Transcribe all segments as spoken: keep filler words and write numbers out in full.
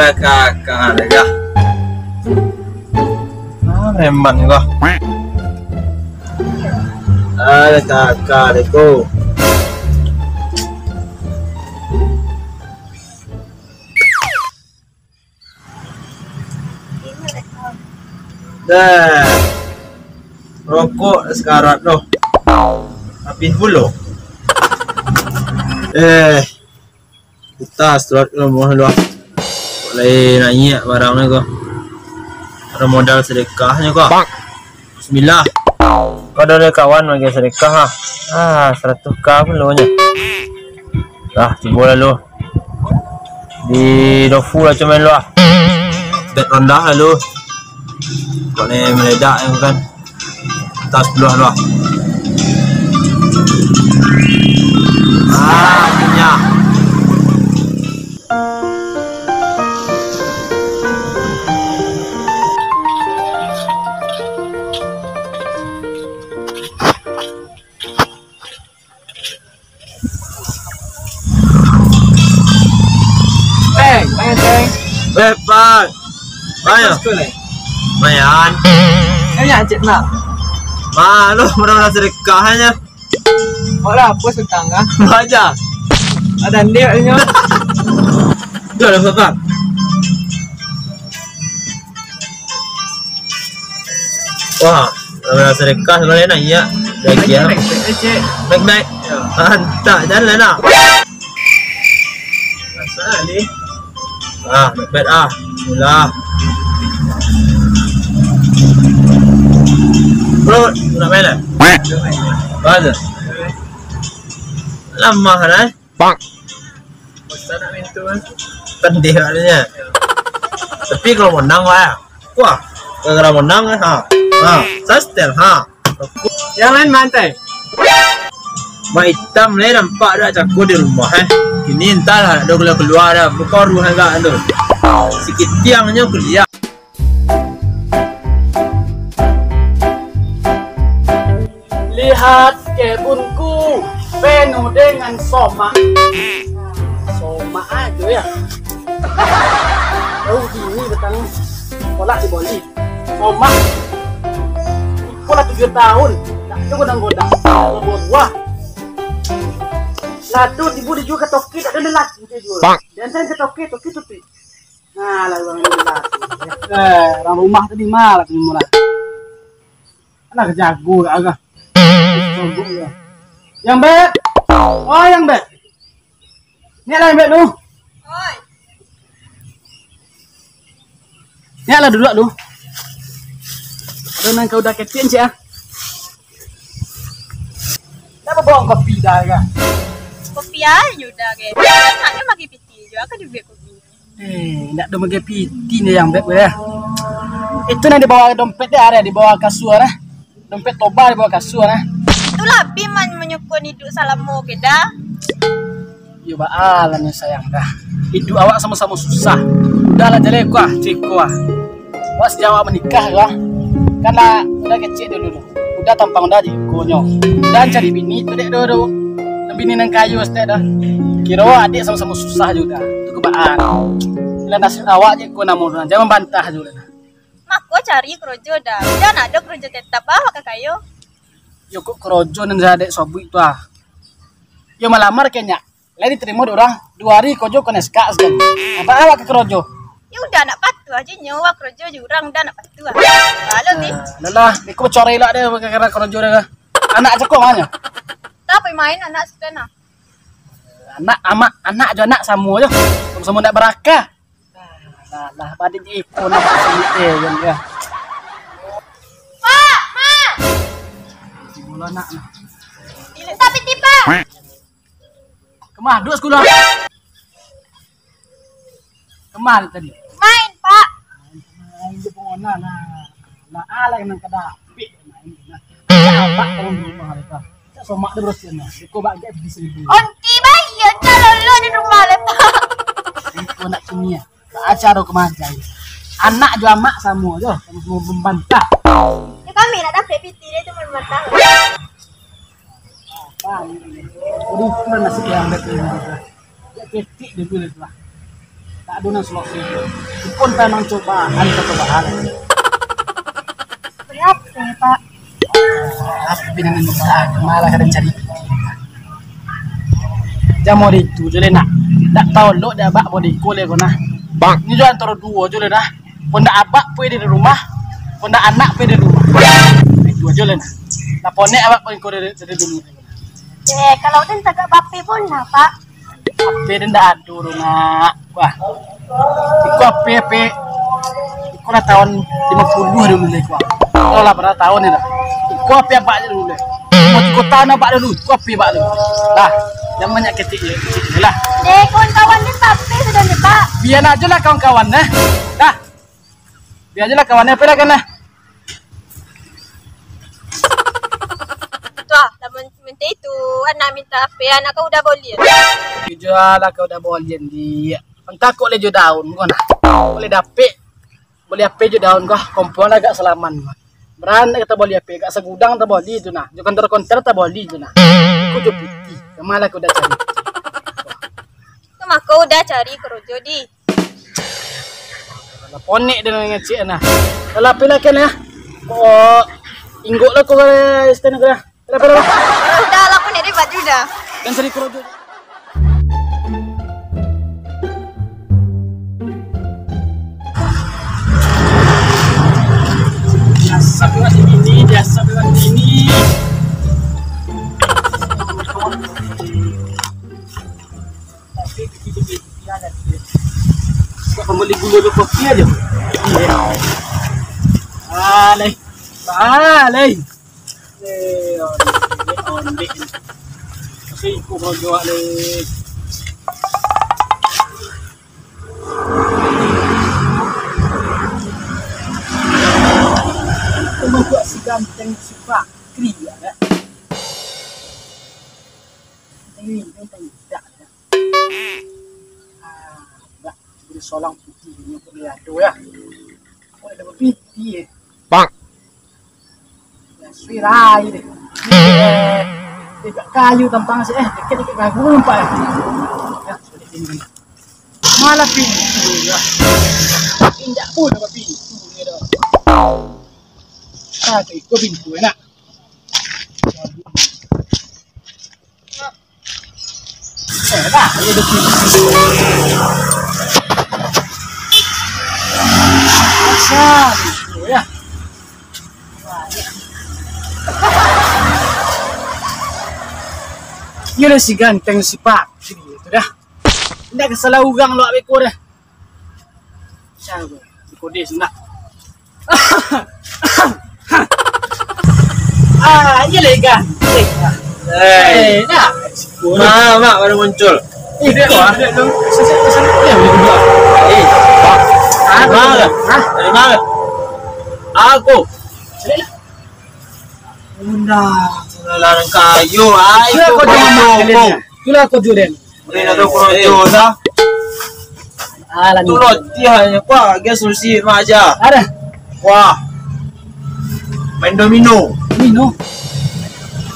Kakak deh, kah? Ah, preman kah? Ada kakak deh, ko. Dah. Rokok sakarat tu. Habis pulo. Eh, kita setelah rumah lu. Boleh naiak barang ni ko. Ada modal sedekahnyo ko. Bismillah. Kau ada kawan bagi sedekah ah. Ah, seratus K pulo nyo. Dah, cubo lah lu. Di Dofu lah cuman lu ah. Bet randah lah lu. Kau ni meledak yang kan. Tas dulu lah. Ah, punya. Teng, teng, teng. Eh, Pak. Ayo. Mayan. Ini ancik nak. Malu, mudah-mudahan sedekahnya. Kok lah, apa sentang ah? Baca. Ada ndik katanya. Dah lah, Pak. Wah, kalau sedekah sebenarnya nak iya. Baik ya. Baik, baik. Mantap, jalan lah. Masalah ni. Ah, baik ah. Mula. Bro, nak main lah? Bagus. Lamah lah eh. Bosan nak main tu kan? Pendek maknanya. Tapi kalau menang lah. Wah, gara-gara menang kan. Ha. Ha, saya setel ha. Yang lain mantai. Mak hitam ni nampak dah cako di rumah eh. Kini entahlah nak keluar-keluar dah. Buka ruang agak tu. Sikit tiangnyo kuliah. Lihat kebunku penuh dengan somak. Somak aja ya. Tahu dini datang kolak di Bali. Somak. Iko lah tujuh tahun. Tak ada godang-godang. Buah-buah. Lado tibu dijual ke toki, tak ada lelaki dia jual. Dan saya ke toki, toki tutup. Nah, lah orang ni lah. Eh, orang rumah tadi mah lah tu murah. Alah, jago gak agak. Jago ya. Yang bet. Oh, yang bet. Ni lah yang bet tu. Oi. Ni lah duduk tu. Ada nang kau dah ketian cik ah. Kenapa bawa kopi dah kan? Kopi aja udah ke. Anaknya makin piti juga kan dibuat kopi. Eh, ndak ado magai piti ni yang beb ya. Itu nan di bawah dompet dia ada, di bawah kasur ah. Dompet toba di bawah kasur ah. Itulah Bim man manyukun hidup salamo ke dah. Yo baa lah ni sayang dah. Hidup awak samo-samo susah. Udah lah jaleh kuah, ciko ah. Awak sejak awak manikah tu ah. Kan lah udah kecik dulu tu. Udah tampang udah di ikonyo. Udah cari bini tu dek do tu. Bini nan kayo saketek dah. Kiro adik samo-samo susah juga. Tu kebaan. Lah nasib awak je ko namo tu. Jangan bantah tu lah. Mako cari karajo dah. Udah nak ado karajo tetap ah, awak ka kayo. Yo kok karajo nan dek sobuik tu ah. Yo malamar kenyak. Lai diterimo dek urang, duo ari kojo koneska sakali. Apa awak ka karajo? Ya udah, nak patuah aja nyo, wah karajo aja urang udah nak patuah. Halo ni. Lelah, iko bocorek lah deh gara-gara karajo deh. Anak cako manyo? Tapi main anak sudah nah. Anak amak, anak jo anak samo jo. Samo-samo ndak barakah. Lah, lah, pada di iko nak sini eh, ya. Pak, Mak. Mula nak. Tapi tiba. Kemah, duduk sekolah. Kemah tadi. Main, Pak. Main je pengguna nah. Nah, alai nang kada apik main nah. Apa kalau di rumah mereka? Cak somak dia bersihin nah. Iko bak gak di seribu. Onti bayi yang calon lo di rumah le, Pak. Iko nak kimia. Acara kemah. Anak jo amak samo jo, samo-samo membantah. Ya kami nak dapat piti dia tu membantah. Jadi itu lah nasib yang ada tu. Ya ketik dia tu lah. Tak ado nan salasi. Iko antah nan cobaan, cobaan. Barapo, Pak? Apo nan cobaan? Malah kadang cari. Jamo di itu jo leh nak. Dak tau lo di abak bodi ko leh ko nah. Bang. Ni jo antaro duo jo leh nah. Pondak abak pun di rumah, pondak anak pun di rumah. Itu ajo leh nah. Lah ponek abak pun ko dari, dari dulu. Eh, kalau den tagak bape pun lah, Pak. Ape den dak ado tu, nak. Wah. Iko ape, ape. Iko lah tahun lima puluh dulu lah iko. Iko lah bara tahun ni dah. Iko ape abak dulu lah. Iko tigo tahun abak dulu. Iko ape abak dulu. Lah, jangan banyak ketik je, ketik je lah. Deh, kawan-kawan ni tapi sudah ni, Pak. Biar aja lah kawan-kawan nah. Dah. Biar aja lah kawan ni, ape lah kan nah. Tuah, lah men-, minta itu, anak minta ape, anak kau udah bolian. Jual lah kau udah bolian, di. Entah kok leh jo daun ko nah. Kok leh dapek, boli ape jo daun ko, kompor lah agak salaman ko. Baranak kita boli ape, agak sagudang taboli tu nah. Jo konter-konter taboli tu nah. Aku jo piti, kama lah kau udah cari. Kama kau udah cari korojo, di. Lah ponek dia ngecek nah. Lah lapeh lah kan ya. Oh, inggok lah kau stand kau dah. Lah, lah, lah. Sudah lah, ponek dia baju dah. Dan seri korojo. Biasa lewat ini, biasa lewat ini. Tapi begitu dia ada. Suka pembeli gula dua kopi aja. Alai. Alai. Eh, ondik, ondik. Tapi kok rojok, alai. Rumah buat si ganteng, si Bakri, ya, kan? Ini, ini tidak, ya. Ah, dak. Jadi solang putih ini perlu ado, ya. Kok ada piti, ya? Bang. Ya, suirai deh. Eh, tidak kayu tampang sih, eh, dikit-dikit gagu nampak, ya. Ya, sudah ini. Malah pintu, ya. Indak pun apa pintu, ya, dah. Ah, tu ikut pintu, enak. Eh, dah, dia dukung. Asal, ya. Iyo lah si ganteng si Pak. Itu dah. Indak ka salah urang lo abek ko dah. Siapa? Si Kodes nak. Ah, iyo lah ikan. Eh. Eh, dah. Mak, mak baru muncul. Eh, dia tu, ah. Dia tu. Sesek, sesek. Dia boleh duduk. Eh, Pak. Ah, dari mana? Hah? Dari mana? Aku. Sini lah. Bunda, larang kayu, ai. Itulah kau jual mak kalian. Itulah kau jual. Boleh nak tahu kau jual dah. Alah, tu ni. Roti hanya kuah, gas susi mak aja. Ada. Wah. Main domino. Domino.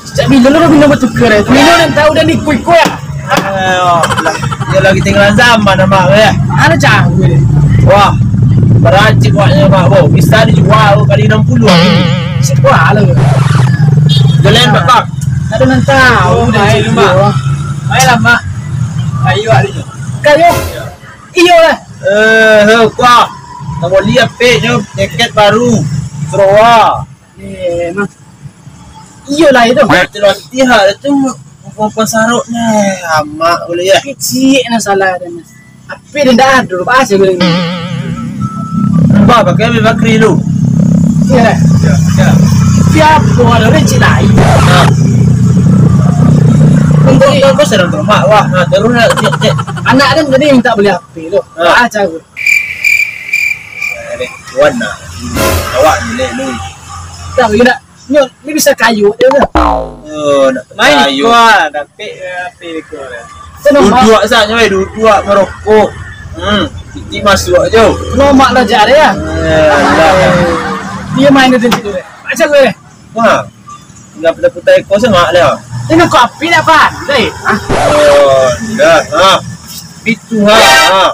Sejak bila lu domino bertukar, eh? Domino dan tahu dan ikut-ikut, ya? Eh, lah. Dia lagi tinggal zaman, mak, ya. Ada cah gue. Wah. Barancik buatnya, mak, bro. Bisa dijual kali enam puluh hari. Sekolah lah. Jalan, Mak, Bang. Ada nan tahu. Oh, dari main situ, mak. Main lah, Mak. Kayu ada je. Kayu? Ya. Iyo lah. Eh, eh, kuah. Tak boleh apik je. Jaket baru. Seroa. Eh, Mak. Iyo lah itu. Betul hati hak tu. Apa sarok ni? Amak boleh ya. Kecil nak salah dia ni. Tapi dia dah ada bahasa boleh ni. Bah, pakai Abi Bakri lu. Iya lah. Ya, ya. Siapa ada orang cik lain? Nah. Untuk kau, kau sedang termak, wah. Nah, terus nak cek, cek. Anak dia tadi minta beli H P tu. Ha. Ah, cara. Eh, tuan nak. Awak ni leh lu. Dah, you nak. Nyo, ni bisa kayu dia tu. Oh, nak main kayu. Kuah, tapi, eh, api kuah. Duduk saja, eh, duduk merokok. Hmm, titi masuk aja. Lomak lah cari ya. Eh, dah. Dia main di situ deh. Macam gue. Wah. Enggak pada putar ekor sangat lah. Ini kau api dah, Pan? Deh. Ah. Oh, dah. Ha. Itu ha. Ha.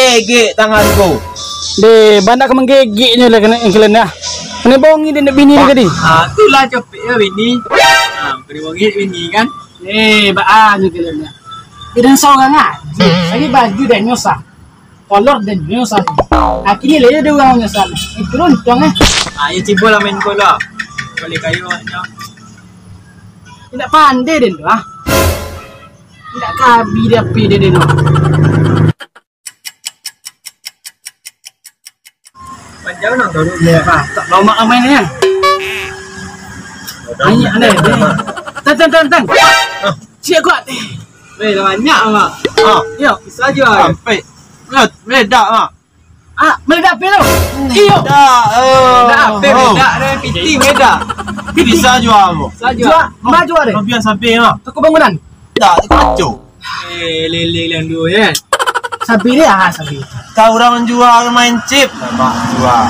Gegek tangan ko. Deh, banyak ka manggegeknyo lah kena yang kalian lah. Kena bongi dek bini ni tadi. Ah, tu lah capek yo bini. Ah, kena bongi dek bini kan. Eh, baa nyo kalian lah. Kalian sorang aja. Lagi baju dah nyosah. Kolor dah nyosah. Akhirnyo lah ado urang nyosah. Itu runtuang eh. Ah, yo cubo lah main bola. Boleh kayo nyo. Indak pandai den tu ah. Indak kabi dia api dia den tu. Panjang lah baru dia. Ah, tak lama lah main ni kan. Banyak deh. Tan, tan, tan, tan. Ah. Siap kuat. Weh, dah banyak, Mak. Ah. Yo, bisa juo. Sampai. Meledak, Mak. Ah, meledak api tu? Iyo. Dah, eh. Meledak api, oh. Meledak, ada piti meledak. Piti. Bisa juo, Mak. Bisa juo. Juo, Mak juo deh. Lebihan sampai, Mak. Toko bangunan. Tak, toko kaco. Eh, leleng-leleng dulu, ya. Sabi dia, ah, sabi. Kau urang jua main chip, nampak jua.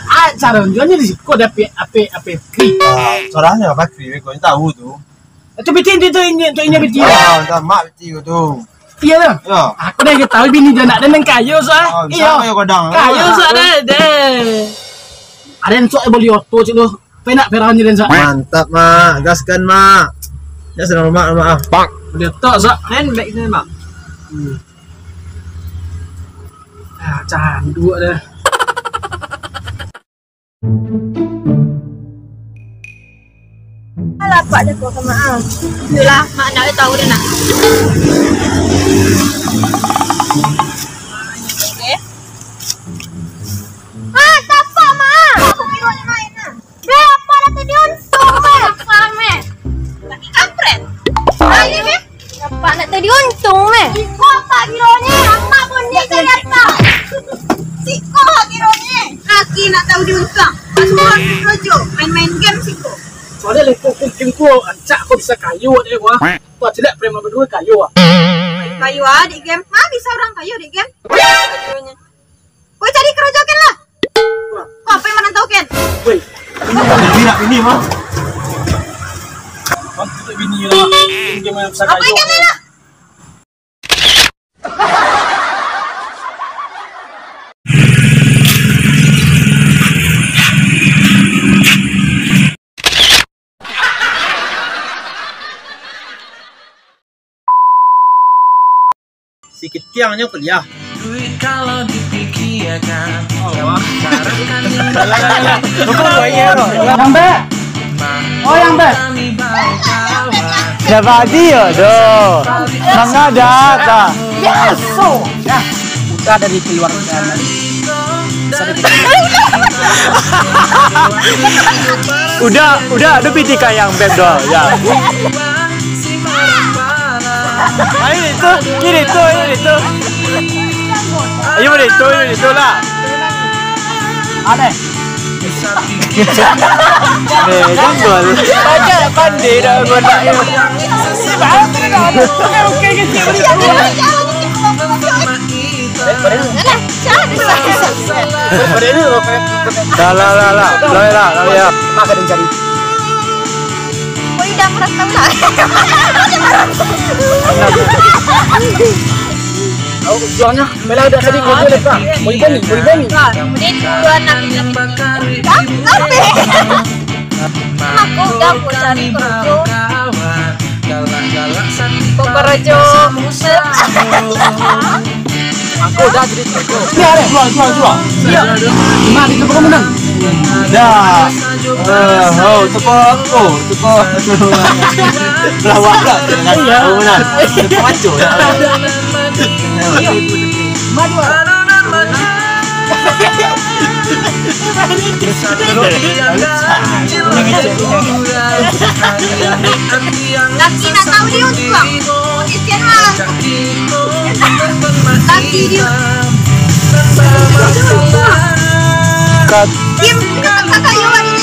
Ah, cara jualnya di siko ada api, api, api kri. Ah, caranya apa kri, kau tahu tu. Itu bitin tu, tu ini, tu ini bitin. Ah, dah mak bitin tu. Iya tu. Ya. Aku dah tahu bini dia nak dan kayo so, ah. Ah, bisa kayo kadang. Kayo so ada deh. Ada yang sok beli oto cik tu. Penak perannya dan sok. Mantap, Mak. Gaskan, Mak. Ya, senang, Mak, Mak, ah. Bang. Beli oto sok. Main baik sini, Mak. Hmm. Ah, candu ada. Alah, Pak, dah keluar kamar, ah. Itulah, Mak nak tahu dah nak. Okey. Ah, tapak, Mak. Aku kira ni main, ah. Beh, apa lah tadi untung, beh? Apa, meh? Lagi kampret. Ayo, beh. Apa nak tadi untung, meh? Iko apa kiro ni? Amak pun ni kaya apa? Siko kiro ni. Aki nak tahu diuntung. Masuk kerojo, main-main game siko. Soalnya lengkung kum kum ku rancak ko bisa kayo dek gua. Wah, cilek preman berdua kayo ah. Kayo ah di game. Mah bisa orang kayo di game. Kayo nya. Kau cari kerojo ken lah. Kau apa yang manantau ken? Woi, ini nak bini mah. Kau tutup bini lah. Ini dia main besar kayu. Apa ikan ni lah? Si Kitiang nyo kuliah. Duit kalau dipikiakan, oh, wah. Sekarang kan. Lah, lah, lah, lah. Tunggu, gua ingat, bro. Yang baik. Oh, yang baik. Siapa dia, doh? Mangada, tak? Yes, so. Nah, udah dari keluarga. Udah, udah, ada piti kayang beb doh, ya. Ayo itu, ini itu, ini itu. Ayo itu, ini itu lah. Aneh. Eh, jambal. Banyak pandai dah gondaknya. Oke, oke, oke. Dah, lah, lah, lah. Lah, lah, lah, ya. Makan dan cari. Kau idam orang tahu lah. Kau jualnya, malah udah tadi kau jual apa? Mau ikan ni, mau ikan ni. Kemudian dua anak laki-laki. Hah? Apa? Aku udah mau cari kerja. Kok kerja? Aku dah jadi toko. Ni ada, jual, jual, jual. Iya. Nah, di toko menang. Dah. Eh, oh, toko, oh, toko. Lawak dah. Iya. Toko menang. Toko maco. Iya. Madu. Laki nak tahu dia untung. Kesian lah. Laki dia. Kat. Diam, kakak kayu lagi.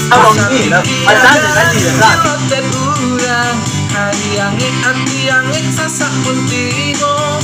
Abang ni lah. Macam mana tadi dah. Hari yang angin, hati angin, sasak pun tiba.